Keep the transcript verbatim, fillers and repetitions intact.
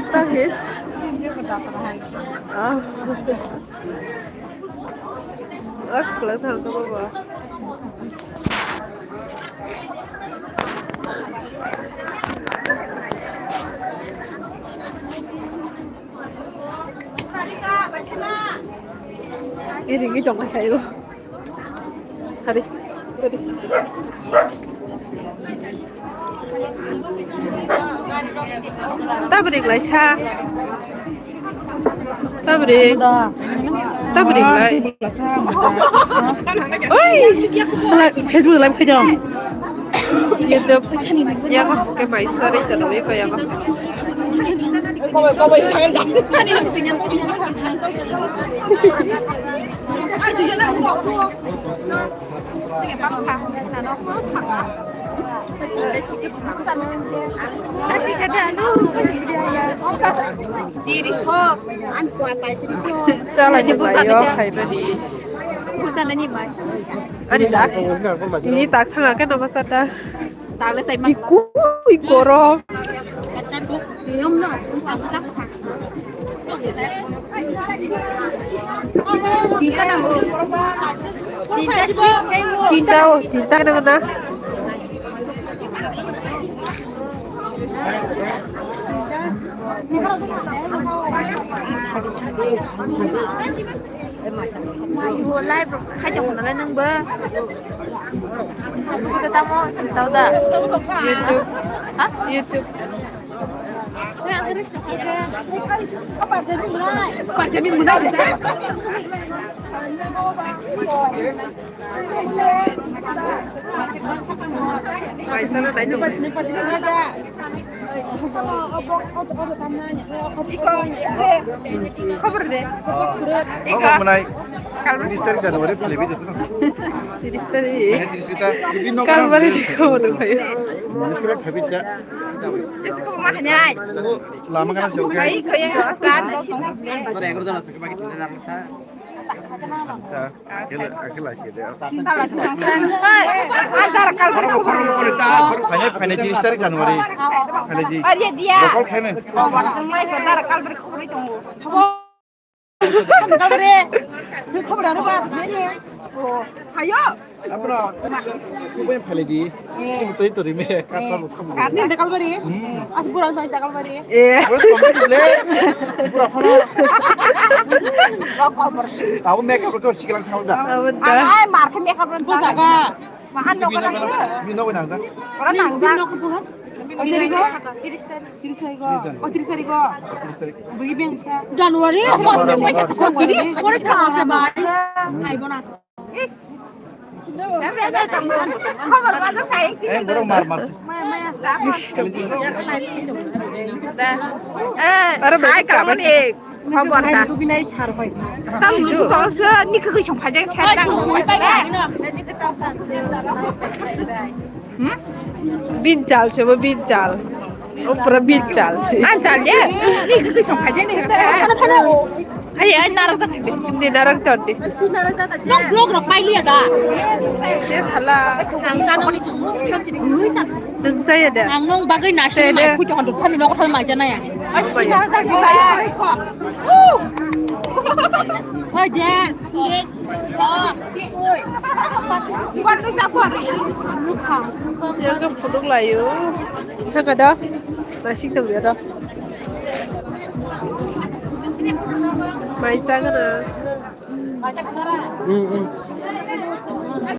Tahe. Ah. Ars kula thang ka baba. Iri ngi tong lai kai lo. Hari. Hari. Tabrik lai sa. Tabrik. Tabrik lai. Oi. Facebook live khai dong. YouTube. Ya ko ke mai sari ta doi ko ya ko. Chala ni bai yo hai bani. Ani tak. Ini tak thanga ke nama sata. Iku, iku ro. Tinta, oh, tinta na na. Live rok khaijak mano le nwng bo. Tamo, tamo da. YouTube. Ha? YouTube. Kaisano naitok. Khobor de. Khobor mwnai. Tiris tarik January philip itu. Tiris tarik. Tiris kita. Kalbari di khobor khayo. Tiris kita habit ya. Jesi ko mahnai. Lama kana sih oke. Ai ko yang plan. Pada yang kerja langsung ke bagi tinta langsung. Akhil, akhil akhil ya. Phainai, phainai tiris tarik January. Kali di. Bokol khainai. Hayo. Abra, kubai phalai di. Eh. Kubai twi tori me, kata bo sabu. Kata ni dakal bari. Hmm. As buran twi dakal bari. Eh. Bura phano. Rok kol bari. Tahu makeup rok siklang thal da. Ai, mar khe makeup rok jaga. Mahan nok nang. Bino nang da. Ora nang da. Tiris tarik. Tiris tarik. Oh, tiris tarik. Tiris tarik. Bagi beng sa. January. January. Ore ka sa ba. Ai bona. Is. Eh, borok mar mar. Aro sai bebek kamo ni khobor da. Tam nutu kong se ni khe khe song phajak chha ta. Hmm? Bin chal se bo bin chal. O pura bin chal se. An chal ye. Ni khe khe song phajak chha ta. Hai ai narok ta. Ni narok ta. Nok blog rok pai liya da. Te sala. Ang jana ni song. Nung chaya da. Ang nung bagwi nasi mai khu chong duk thani nok thal mai jana ya. Oh yes. Yaga photo layo. Thaka da. Nasik tong ya da. Mai ta ga na.